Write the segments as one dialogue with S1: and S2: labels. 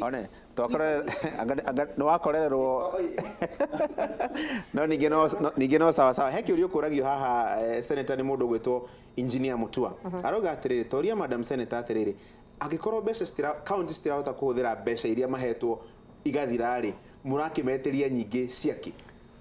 S1: One twakorere nĩ wakorererwo no ningĩ no ningĩ no sawa sawa. He kĩũria ũkũragio haha, senator, nĩ mũndũ ũgwĩtwo Engineer Mutua. Arauga atĩrĩrĩ, toria madam senator atĩrĩrĩ, angĩkorwo mbeca citira county citirahota kũhũthĩra mbeca iria mahetwo igathira rĩ, mũrakĩmetĩria nyingĩ ciakĩ?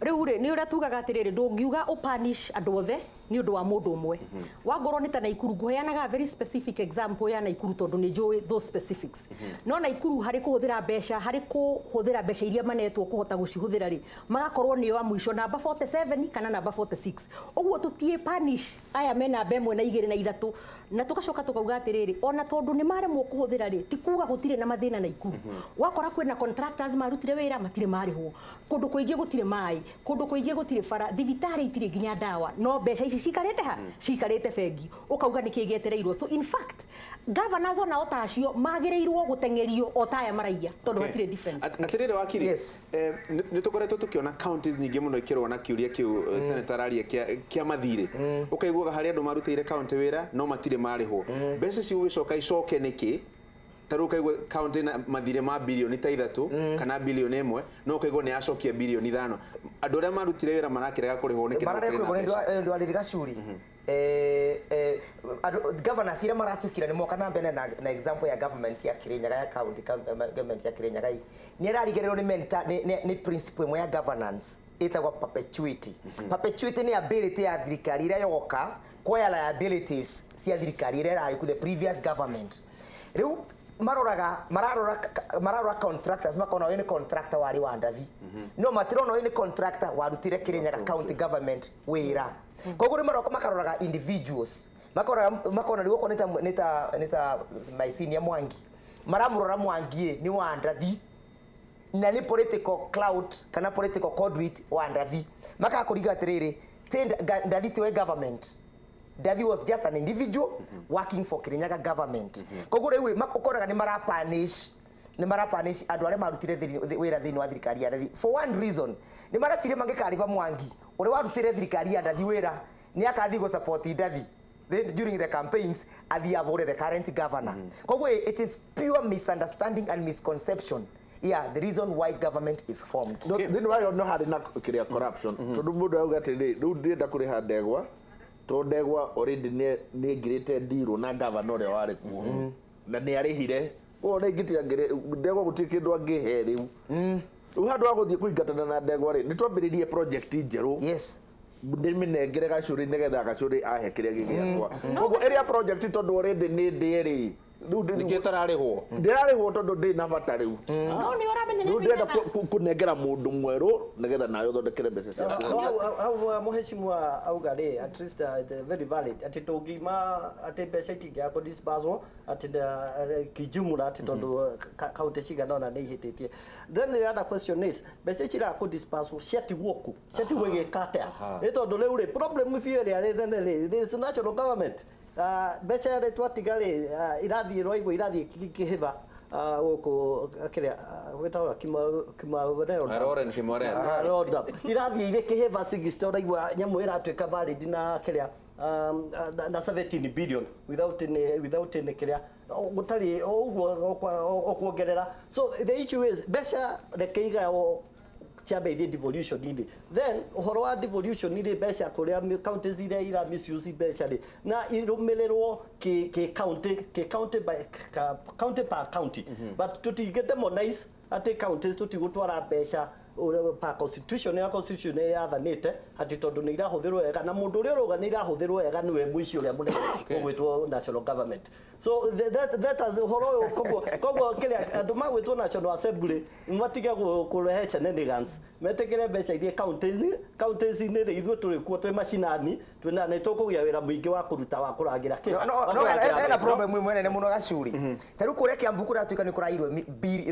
S2: Rĩu rĩ, nĩ ũrĩa tugaga atĩrĩrĩ, ndũngiuga ũpunish andũ othe nĩ ũndũ wa mũndũ ũmwe. Wangorwo nĩ ta Naikuru, ngũheanaga very specific example ya Naikuru tondũ nĩ njũĩ those specifics. No Naikuru harĩ kũhũthĩra mbeca, harĩ kũhũthĩra mbeca iria manetwo kũhota gũcihũthĩra rĩ, magakorwo nĩo a mũico namba 47 kana namba 46. Ũguo tũtiĩ punish aya me namba ĩmwe na igĩrĩ na ithatũ, na tũgacoka tũkauga atĩrĩrĩ, ona tondũ nĩ maremwo kũhũthĩra rĩ, ti kuga gũtirĩ na mathĩna Naikuru. Wakora kwĩna contractors marutire wĩra matirĩ marĩhwo, kũndũ kũingĩ gũtirĩ maĩ, kũndũ kũingĩ gũtirĩ bara, thibitarĩ itirĩ nginya ndawa, no mbeca ici cikarĩte ha? Cikarĩte bengi. Ũkauga nĩkĩ gĩetereirwo? So in fact governors onao ta acio magĩrĩirwo gũteng'erio o ta aya maraiya, tondũ hatirĩ difference.
S1: Atĩrĩrĩ wakiri,
S3: Yes.
S1: Nĩ tũkoretwo tũkĩona counties nyingĩ mũno ikĩrũa na kĩũria kĩu senator araria kĩa mathirĩ. Ũkaiguaga harĩ andũ marutĩire county wĩra no matirĩ marĩhwo. Mbeca cigũgĩcoka icoke nĩkĩ? Ta rĩu ũkaigua county na mathirĩ ma birioni ta 3 kana birioni 1, no ũkaigua nĩ yacokia birioni 5. Andũ arĩa marutire wĩra marakĩrega kũrĩhwo nĩkĩ na
S3: mararĩa
S1: gũkĩrĩ na
S3: kũrĩhwo
S1: mbeca?
S3: Nĩ ũndũ wa rĩrĩ, gacuri, andũ governors iria maratukira nĩ moka na mbere na example ya government ya Kirinyaga, ya county government ya Kirinyaga i nĩ arariganĩrwo nĩ nĩ principle ĩmwe ya governance ĩtagwo perpetuity. Perpetuity nĩ ability ya thirikari ĩrĩa yoka kuoya liabilities cia thirikari ĩrĩa ĩrarĩ ku the previous government. Rĩu maroraga mararora contractors, makona ũyũ nĩ contractor warĩ wa Ndathi, no matirona ũyũ nĩ contractor warutire Kirinyaga county government wĩra. Koguo rĩu maroka makaroraga individuals, makoraga makona rĩu okorwo nĩ ta my senior Mwangi, maramũrora Mwangi ĩ nĩ wa Ndathi na nĩ political clout kana political conduit wa Ndathi, makakũriga atĩrĩrĩ, ti Ndathi tiwe government. Ndathi was just an individual working for Kirinyaga government. Koguo rĩu ũkoraga nĩ marapunish andũ arĩa marutire wĩra thĩinĩ wa thirikari ya Ndathi for one reason, nĩ maraciria mangĩkariba Mwangi ũrĩa warutire thirikari ya Ndathi wĩra, nĩ akathiĩ gũ support Ndathi. Then during the campaigns athiĩ abũre the current governor. Koguo it is pure misunderstanding and misconception, yeah, the reason why government is formed.
S4: No, thĩinĩ wayo no harĩ na kĩrĩa corruption, tondũ mũndũ auga atĩrĩrĩ, rĩu ndĩrenda kũrĩha ndegwa tondũ ndegwa already nĩ aingĩrĩte ndirũ na gavana ũrĩa warĩ kuo na nĩ arĩhire. Koguo ona ingĩtiga ndegwa gũtirĩ kĩndũ angĩhe. Rĩu handũ ha gũthiĩ kũingatana na ndegwa rĩ, nĩ twambĩrĩrie project njerũ, ndĩmĩnengere gacũrĩ nĩgetha gacũrĩ ahe kĩrĩa gĩgĩakwa. Koguo ĩrĩa project, tondũ already nĩ ndĩe rĩ, rĩu
S1: Nĩkĩo ĩtararĩhwo?
S4: Ndĩrarĩhwo tondũ ndĩ na bata rĩu.
S2: No nĩ ũramenya
S4: Rĩu
S2: nĩ
S4: ndĩrenda
S2: mĩigana.
S4: kũnengera mũndũ mwerũ nĩgetha nawe ũthondekere mbeca ciaku.
S5: No, hau mũheshimiwa auga rĩ, at least it's very valid atĩ tũngiuma atĩ mbeca itingĩaga kũ disburswo atĩ na kijumla atĩ tondũ kaunti cigana ũna nĩ ihĩtĩtie. Then the other question is, mbeca ici iraga kũ disburswo ciatigwo kũ, ciatigwo igĩka atĩa? Nĩ tondũ rĩu rĩ, problem biũ ĩrĩa rĩ nene rĩ is national government. Mbeca ĩrĩa twatiga rĩ, irathiĩ rwaigua irathiĩ kĩhĩba gũkũ kĩrĩa gwĩtagwo Kimwarer.
S1: Roren Kimwarer.
S5: Roda irathiĩ irĩ kĩhĩba 60, ũraigua nyamũ ĩratuĩka valid na kĩrĩa na 17 billion without any kĩrĩa gũtarĩ ũguo ũkuongerera. So the issue is, mbeca reke igaywo ciambe ithiĩ devolution inĩ. Then ũhoro wa devolution rĩ, mbeca kũrĩa counties iria ira misuse mbeca rĩ, na irũmĩrĩrwo kĩ county kĩ county by county per county, but tũtingĩ demonize atĩ counties tũtigũtwara mbeca ũrĩa per constitution ya constitution nĩ yathanĩte atĩ tondũ nĩ irahũthĩrwo wega, na mũndũ ũrĩa ũrauga nĩ irahũthĩrwo wega nĩwe mũici ũrĩa mũnene ũgwĩtwo national government. So that has ũhoro ũyũ. Koguo kĩrĩa andũ magwĩtwo National Assembly matige kũrehe shenanigans, metĩkĩre mbeca iria counties-inĩ rĩ, ithuĩ tũrĩ kuo twĩ macinani, twĩna nĩ tũkũgĩa wĩra mũingĩ wa kũruta wa kũrangĩra kĩ
S3: No, no,
S5: wa
S3: no,
S5: kũrangĩra
S3: ena
S5: mbeca.
S3: problem ĩmwe nene mũno, gacuri. Ta rĩu kũrĩa Kiambu kũratuĩka nĩ kũrairwo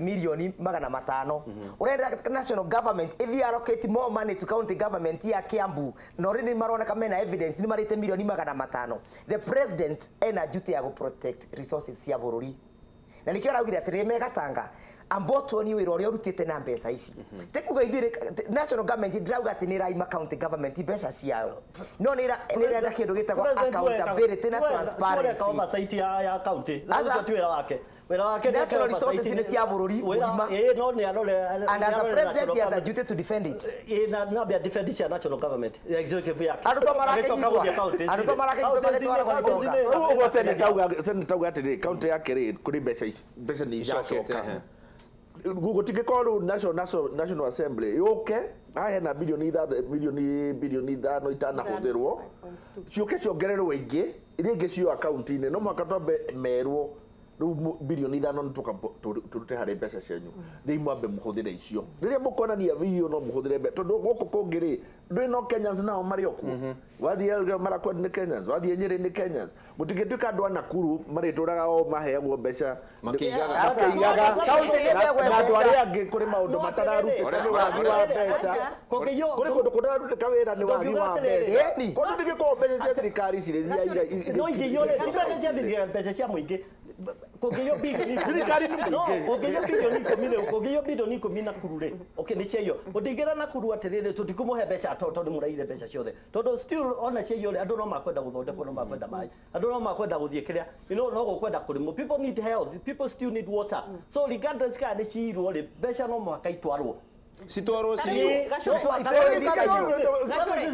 S3: mirioni 500, ũrenda national government ĩthiĩ allocate more money to county government ya Kiambu, na already nĩ maroneka mena evidence nĩ marĩte mirioni 500. The president ena duty ya gũ protect resources cia bũrũri, na nĩkĩo araugire atĩrĩ, megatanga amba ũtuonie wĩra ũrĩa ũrutĩte na mbeca ici. Ti kuga ithuĩ national government ndĩrauga atĩ nĩ ĩraima county government mbeca ciayo, no nĩ ĩrenda kĩndũ gĩtagwo
S5: President
S3: accountability na
S5: tuwe
S3: transparency.
S5: oversight ya county.
S3: Aca.
S5: Ũcio ti wĩra wake. Wĩra wake nĩ
S3: National
S5: eke
S3: resources
S5: oversight.
S3: nĩ cia bũrũri
S5: Wĩra-
S3: mũgima.
S5: ĩĩ, no nĩ arore
S3: And as a president he has a duty to defend it.
S5: Ĩĩ, na nambe defend cia national government executive yake.
S3: Andũ to marakĩnyitwo.
S5: Agĩcoka gũthiĩ counties.
S3: Andũ to marakĩnyitwo magĩtwaragwo nĩ
S5: Counties
S3: itonga.
S5: inĩ-
S4: Ũguo senator auga atĩrĩrĩ kaunti yake rĩ kũrĩ mbeca ici mbeca nĩ
S1: Icokete,
S4: iracoka
S1: ehe.
S4: Gũtingĩkorwo rĩu national assembly yũke haha hena bilioni ithathatũ bilioni bilioni ithano itanahũthĩrwo ciũke ciongererwo ingĩ iria ingĩ cio akaunti-inĩ no mũhaka twambe merwo rĩu bilioni ithano nĩ tũka tũrute harĩ mbeca cianyu rĩu mwambe mũhũthĩre icio rĩrĩa mũkonania biũ no mũhũthĩre mbeca tondũ gũkũ kũngĩ rĩ ndũĩ no Kenyans nao marĩ o kuo wathiĩ Elgeyo Marakwet nĩ Kenyans wathiĩ Nyĩrĩ nĩ Kenyans gũtingĩtuĩka andũ a Nakuru marĩtũraga o maheagwo mbeca
S1: Makĩigaga.
S4: makĩigaga
S3: Kaunti nĩ
S4: na
S3: ĩheagwo
S4: na andũ
S3: mbeca.
S4: arĩa angĩ kũrĩ maũndũ matararutĩka nĩ wagi wa mbeca kũrĩ kũndũ kũtararutĩka wĩra nĩ wagi wa mbeca
S3: Ĩni.
S4: kũndũ ndingĩkorwo mbeca cia thirikari cirĩthiaga
S5: No ingĩiywo rĩ, ti mbeca cia thirikari, mbeca cia mũingĩ. Kũngĩiywo bilioni ikũmi-
S4: Thirikari nĩ
S5: No,
S4: mũingĩ.
S5: kũngĩiywo bilioni ikũmi rĩ, kũngĩiywo bilioni ikũmi Nakuru rĩ, okay, nĩ ciaiywo. Mũtingĩra Nakuru atĩrĩrĩ, tũtikũmũhe mbeca tondũ mũraire mbeca ciothe. Tondũ still ona ciaiywo rĩ, andũ no makwenda gũthondekwo, no makwenda maĩ, andũ no makwenda gũthiĩ kĩrĩa, no gũkwenda kũrĩmwo. People need health, people still need water. So regardless kana nĩ ciirwo rĩ, mbeca no mũhaka itwarwo.
S1: Citwarwo ciiywo.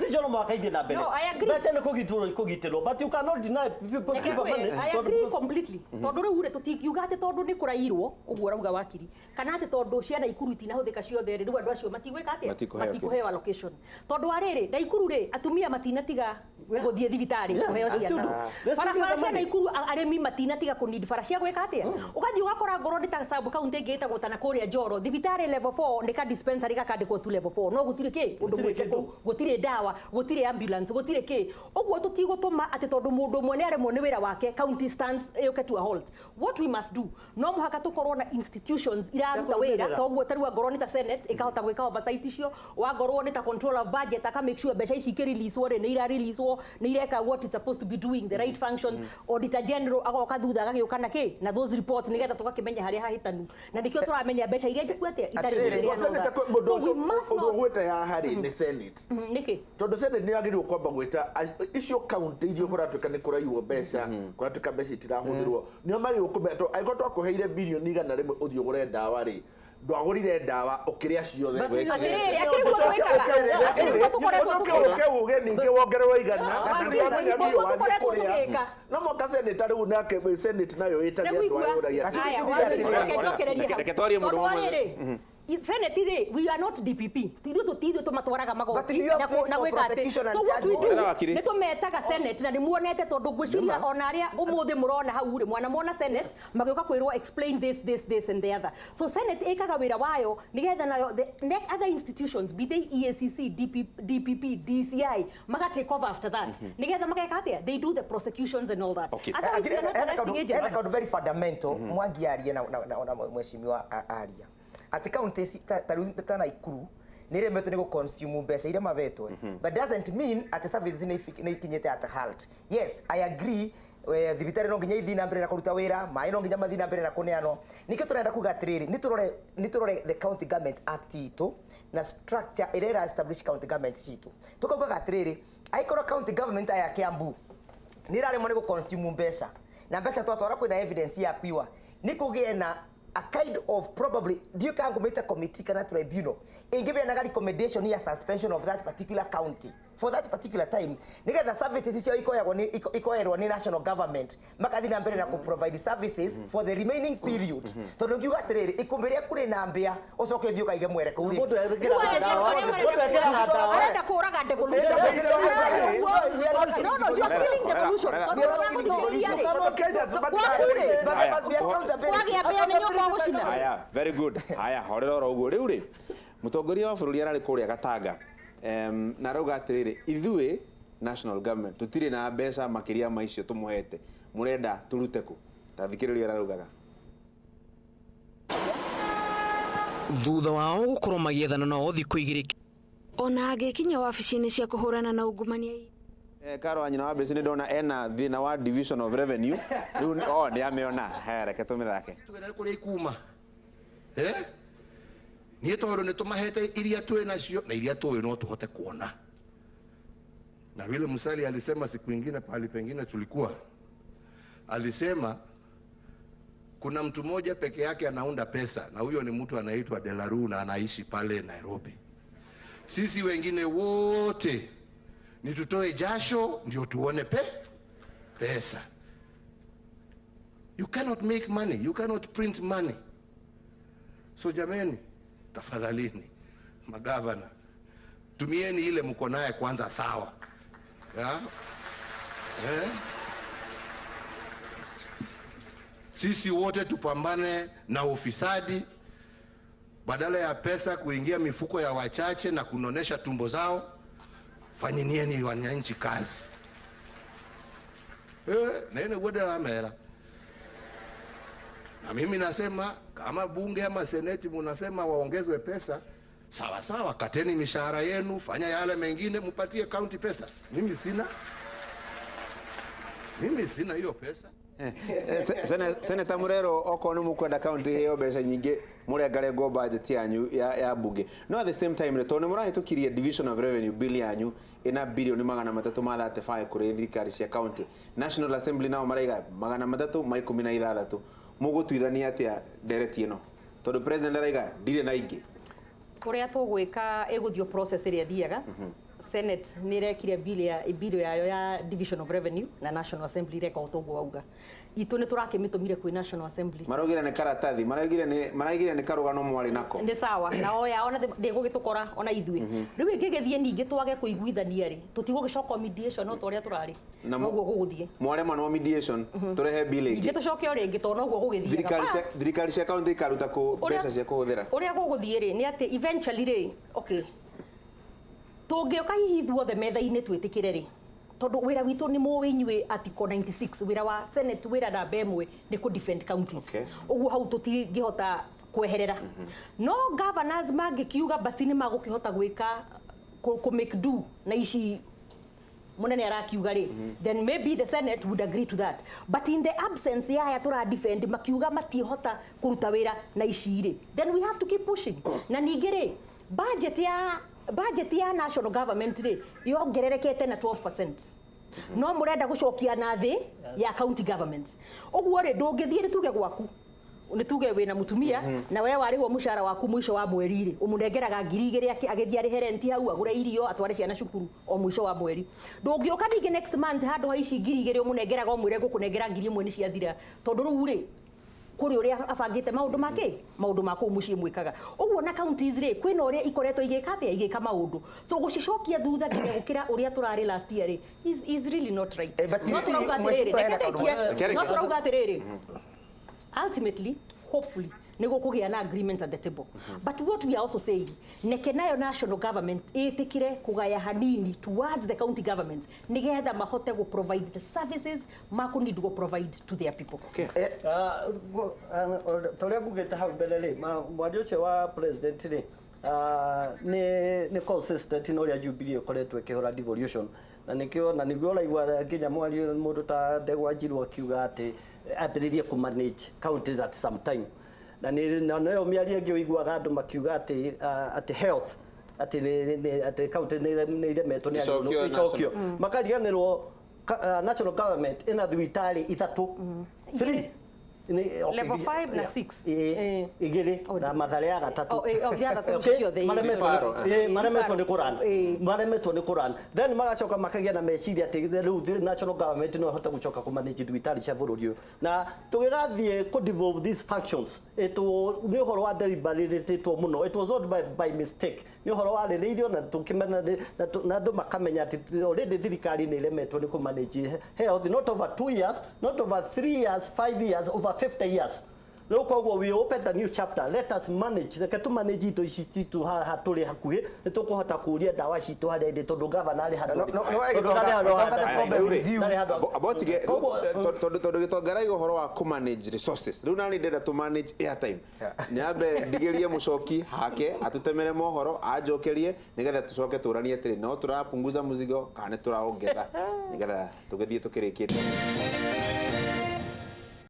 S5: Icio no mũhaka ithiĩ na mbere.
S2: No, I agree.
S5: Mbeca nĩ kũgitĩrwo ikũgitĩrwo, but you cannot deny people
S2: Reke
S5: people
S2: ngwĩre,
S5: money.
S2: I agree completely. Tondũ rĩu rĩ tũtingiuga atĩ tondũ nĩ kũrairwo ũguo ũrauga wakiri kana atĩ tondũ cia Naikuru itinahũthĩka ciothe rĩ rĩu andũ acio matigwĩka atĩa
S1: Matikũheo kĩndũ.
S2: matikũheo allocation tondũ wa rĩrĩ Naikuru rĩ atumia matinatiga gũthiĩ thibitarĩ
S5: Yes,
S2: kũheo
S5: I still
S2: ciana
S5: do. They still need
S2: barabara
S5: the
S2: cia
S5: money.
S2: Naikuru arĩmi matinatiga kũ need bara cia gwĩka atĩa ũgathiĩ ũgakora ngorwo nĩ ta sub county ĩngĩ ĩtagwo ta na kũrĩa Njoro thibitarĩ level 4 nĩ ka dispensary gakandĩkwo tu level 4 no gũtirĩ kĩ ũndũ
S5: Gũtirĩ
S2: mwĩke
S5: kĩndũ.
S2: kũu gũtirĩ ndawa gũtirĩ ambulance gũtirĩ kĩ ũguo tũtigũtũma atĩ tondũ mũndũ ũmwe nĩ aremwo nĩ wĩra wake county stands ĩũke to a halt. What we must do no mũhaka tũkorwo na institutions iraruta
S5: Cia
S2: wĩra
S5: kũrũmĩrĩra.
S2: ta ũguo ta rĩu angorwo nĩ ta senate ĩkahota gwĩka oversight icio wangorwo nĩ ta control of budget aka make sure mbeca ici ikĩreleaswo rĩ nĩ irareleaswo nĩ ireka what it's supposed to be doing the right functions. Auditor general agoka thutha agagĩũka na kĩ na those reports nĩgetha tũgakĩmenya harĩa hahĩtanu na nĩkĩo tũramenya mbeca iria njĩku atĩa itarĩ
S3: Atĩrĩrĩ,
S2: iria
S4: Senator,
S2: no
S4: mũndũ
S2: so we
S4: ũcio
S2: must
S4: ũndũ
S2: not
S4: ũgwĩte haha rĩ nĩ senate
S2: nĩkĩ
S4: tondũ senate nĩ yagĩrĩirwo kwamba gwĩta icio kaunti iria kũratuĩka nĩ kũraiywo mbeca kũratuĩka mbeca itirahũthĩrwo nĩo magĩrĩirwo kũmenya tondũ angĩkorwo twakũheire bilioni 100 ũthiĩ ũgũre ndawa rĩ ndwagũrire ndawa ũkĩrĩa ciothe
S2: Atĩrĩrĩ, akĩrĩ guo twĩkaga. Akĩrĩ guo tũkoretwo
S4: ũcoke
S2: tũgĩka.
S4: ũke uge ningĩ wongererwo igana
S2: Wakiri,
S4: ndwamenya biũ
S2: nĩguo
S4: wathiĩ
S2: tũkoretwo
S4: kũrĩa
S2: tũgĩka.
S4: no mũhaka senate rĩu nake senate nayo ĩtanie andũ
S2: Nĩguigua?
S4: arĩa ũragia
S2: Aya,
S3: Reke
S2: wakiri, reke njokererie hau.
S1: Reke twarie mũndũ
S2: Tondũ wa
S1: ũmwe.
S2: rĩrĩ, Senate rĩ, we are not DPP. Ithuĩ tũti ithuĩ tũmatwaraga
S3: But
S2: magoti
S3: you have
S2: na
S3: to wait
S2: na
S3: for
S2: gwĩka atĩ.
S3: prosecution and
S2: So what we
S3: judgment.
S2: do,
S1: Horera wakiri.
S2: nĩ tũmetaga Senate na nĩ muonete tondũ ngwĩciria ona arĩa ũmũthĩ mũrona hau rĩ mwanamona Senate magĩũka kwĩrwo explain this this this and the other. So Senate ĩkaga wĩra wayo nĩgetha nayo the next other institutions be they EACC, DP, DPP, DCI maga take over after that nĩgetha mageka atĩa they do the prosecutions and all that.
S1: Okay.
S2: Otherwise, we are not
S3: Hena
S2: arresting
S3: kaũndũ
S2: agents.
S3: hena kaũndũ very fundamental Mwangi aria na mheshimiwa aria atĩ kaunti ici ta rĩu ta Naikuru nĩ iremetwo nĩ gũ-consume mbeca iria mavetwo but doesn't mean atĩ services nĩ ikinyĩte at halt. Yes, I agree, thibitarĩ no nginya ithiĩ na mbere na kũruta wĩra maĩ no nginya mathiĩ na mbere na kũneanwo nĩkĩo tũrenda kuga atĩrĩrĩ nĩ tũrore the county government act itũ na structure ĩrĩa ĩra establish county government citũ tũkaugaga atĩrĩrĩ angĩkorwo county government aya Kiambu nä raremwo nä gå consume mbeca na mbeca twatwara kwĩna evidence ya kuiwa nä kũgĩe na a kind of probably ndiũ kana ngũmĩte committee kana tribunal ĩngĩbeanaga recommendation ya suspension of that particular county for that particular time nĩgetha services icio ikoyagwo nĩ ikoerwo nĩ national government makathiĩ na mbere na kũ-provide services for the remaining period tondũ ngiuga atĩrĩrĩ ikũmbĩ rĩaku rĩna mbĩa ũcoke ũthiĩ ũkaige mwere kũu rĩngĩ.
S5: Mũndũ ekĩraga ndawa, mũndũ ekĩraga ndawa.
S2: Arenda kũraga devolution. No, no, you are killing devolution. Tondũ ũragũthikĩrĩria rĩ. Gwaku rĩ,
S3: But there must be accountability.
S2: kwagĩa mbĩa nĩ nyũmba ũgũcina.
S1: Haya, very good. Haya, horera oro ũguo. Rĩu rĩ, mũtongoria wa bũrũri ararĩ kũrĩa Gatanga. Na arauga atĩrĩrĩ, ithuĩ national government tũtirĩ na mbeca makĩria ma icio tũmũhete. Mũrenda tũrute kũ? Ta thikĩrĩria araugaga.
S6: Thutha wao gũkorwo magĩethana nao thikũ igĩrĩ
S7: Ona agĩkinya wabici-inĩ cia kũhũrana na ungumania.
S1: Karo wa nyina wa Mbĩci nĩ ndona ena thĩna wa division of revenue. Rĩu oh, nĩ amĩona. Haya, reke tũmĩthake.
S8: Tũgerere kũrĩa ikuma niĩ tondũ nĩ tũmahete iria twĩ nacio na iria tũĩ no tũhote kuona na vile Musali alisema siku ingine pahali pengine tulikuwa, alisema Kuna mtu mmoja peke yake anaunda pesa, na huyo ni mtu anaitwa Delaru na anaishi pale Nairobi. Sisi wengine wote ni tutoe jasho ndio tuone pesa. You cannot make money, you cannot print money. So jameni, tafadhalini magavana, tumieni ile mko naye kwanza, sawa ya? Eh? Sisi wote tupambane na ufisadi, badala ya pesa kuingia mifuko ya wachache na kunonesha tumbo zao, fanyinieni wananchi kazi. Nene gwedela mera. Na mimi nasema kama bunge ama seneti munasema waongezwe pesa, sawa sawa, kateni mishahara yenu, fanya yale mengine, mupatie county pesa. Mimi sina hiyo pesa.
S1: Senator Murero, okorwo nĩ mũkwenda county iheo mbeca nyingĩ mũrengarengwo budget yanyu ya bunge, no at the same time tondũ nĩ mũrahĩtũkirie division of revenue bill yanyu ĩna bilioni 335 kũrĩ thirikari cia county, National Assembly nao maraiga 316. Mũgũtuithania atĩa ndereti ĩno tondũ president araiga ndirĩ na ingĩ?
S2: Ũrĩa tũgwĩka ĩgũthiĩ process ĩrĩa ĩthiaga. Senate nĩ ĩrekire bill yayo ya division of revenue na National Assembly ireka o toguo wauga. Itũ nĩ tũrakĩmĩtũmire kwĩ National Assembly.
S1: Maraugire nĩ karatathi, maraugire nĩ karũgano mwarĩ nako.
S2: Nĩ sawa, na o yao na ndĩgũgĩtũkora ona ithuĩ. Rĩu ĩngĩgĩthiĩ ningĩ twage kũiguithania rĩ, tũtigũgĩcoka mediation no ta ũrĩa tũrarĩ. Noguo gũgũthiĩ.
S1: Mwarema no mediation, tũrehe bill ĩngĩ.
S2: Ningĩ tũcoke o rĩngĩ tondũ noguo gũgĩthiaga.
S1: Thirikari cia county ikaruta kũ mbeca cia kũhũthĩra.
S2: Ũrĩa gũgũthiĩ rĩ, nĩ atĩ eventually rĩ, okay, tũngĩũka hihi ithuothe metha-inĩ twĩtĩkĩre rĩ, tondũ wĩra witũ nĩ mũĩ inyuĩ Article 96, wĩra wa Senate wĩra namba ĩmwe nĩ kũ defend counties. Ũguo hau tũtingĩhota kweherera. No governors mangĩkiuga basi nĩ magũkĩhota gwĩka kũ make do na ici munene arakiuga rĩ, then maybe the Senate would agree to that. But in the absence ya aya tura defend makiuga matihota kuruta wĩra na ici rĩ, then we have to keep pushing. Na ningĩ rĩ, budget ya national government rĩ yongererekete na 12%. No murenda gucokia na thĩ ya county governments. Ũguo rĩ, ndũngĩthiĩ nĩ tuge gwaku, nĩ tuge wĩna mũtumia na we warĩhwo mũcara waku mũico wa mweri rĩ, ũmũnengeraga 2,000 agĩthiĩ arĩhe renti hau, agũre irio, atware ciana cukuru o mũico wa mweri. Ndũngĩũka ningĩ next month handũ ha ici 2,000 ũmũnengeraga ũmwĩre ngũkũnengera 1,000 nĩ ciathira, tondũ rĩu rĩ kũrĩ ũrĩa abangĩte maũndũ make, maũndũ ma kũu mũciĩ mwĩkaga ũguo. Na counties rĩ, kwĩna ũrĩa ikoretwo igĩka atĩa, igĩka maũndũ, so gũcicokia thutha nginya gũkĩra ũrĩa tũrarĩ last year rĩ is really not right. No tũrauga atĩrĩrĩ, no tũrauga atĩrĩrĩ, ultimately hopefully nĩ gũkũgĩa na agreement at the table. But what we are also saying, neke nayo national government ĩtĩkĩre kũgaya hanini towards the county governments nĩgetha mahote gũ provide the services makũ need go provide to their people.
S5: Torĩa ngugĩte hau mbere rĩ, mwario ũcio wa president rĩ nĩ consistent na ũrĩa Jubilee ĩkoretwo ĩkĩhũra devolution, na nĩkĩo na nĩguo ũraigua nginya mwario mũndũ ta Ndegwa Njiru akiuga atĩ ambĩrĩrie kũ manage counties at some time. Na nĩyo mĩario ĩngĩ ũiguaga andũ makiuga atĩ atĩ health atĩ county nĩ iremetwo nĩ icokio, makariganĩrwo national government ĩna thibitarĩ 3 3
S2: level 5 na 6
S5: igĩrĩ na Mathare ya gatatũ, maremetwo nĩ kũrana, maremetwo nĩ kũrana, then magacoka makagĩa na meciria atĩ rĩu national government no ĩhote gũcoka kũmanage thibitarĩ cia bũrũri ũyũ. Na tũgĩgathiĩ kũ devolve these functions, nĩ ũhoro wa deliberatĩtwo mũno, it was not by mistake, nĩ ũhoro warĩrĩirio na tũkĩmenya na andũ makamenya atĩ already thirikari nĩ ĩremetwo nĩ kũmanage health, not over 2 years, not over 3 years, 5 years, over 50 years. Rĩu koguo we opened a new chapter, let us manage, reke tu manage indo ici citũ haha tũrĩ hakuhĩ, nĩ tũkũhota kũria ndawa citũ harĩa irĩ tondũ gavana arĩ handũ.
S1: Tondũ Gĩtonga araiga ũhoro wa kũ manage resources, rĩu nani ndĩrenda tũ manage airtime, nyambe ndigĩrie mũcoki hake atũtemere mohoro anjokerie nĩgetha tũcoke tũranie atĩrĩ no tũrapunguza mũzigo kana nĩ tũraongeza nĩgetha tũgĩthiĩ tũkĩrĩkĩte.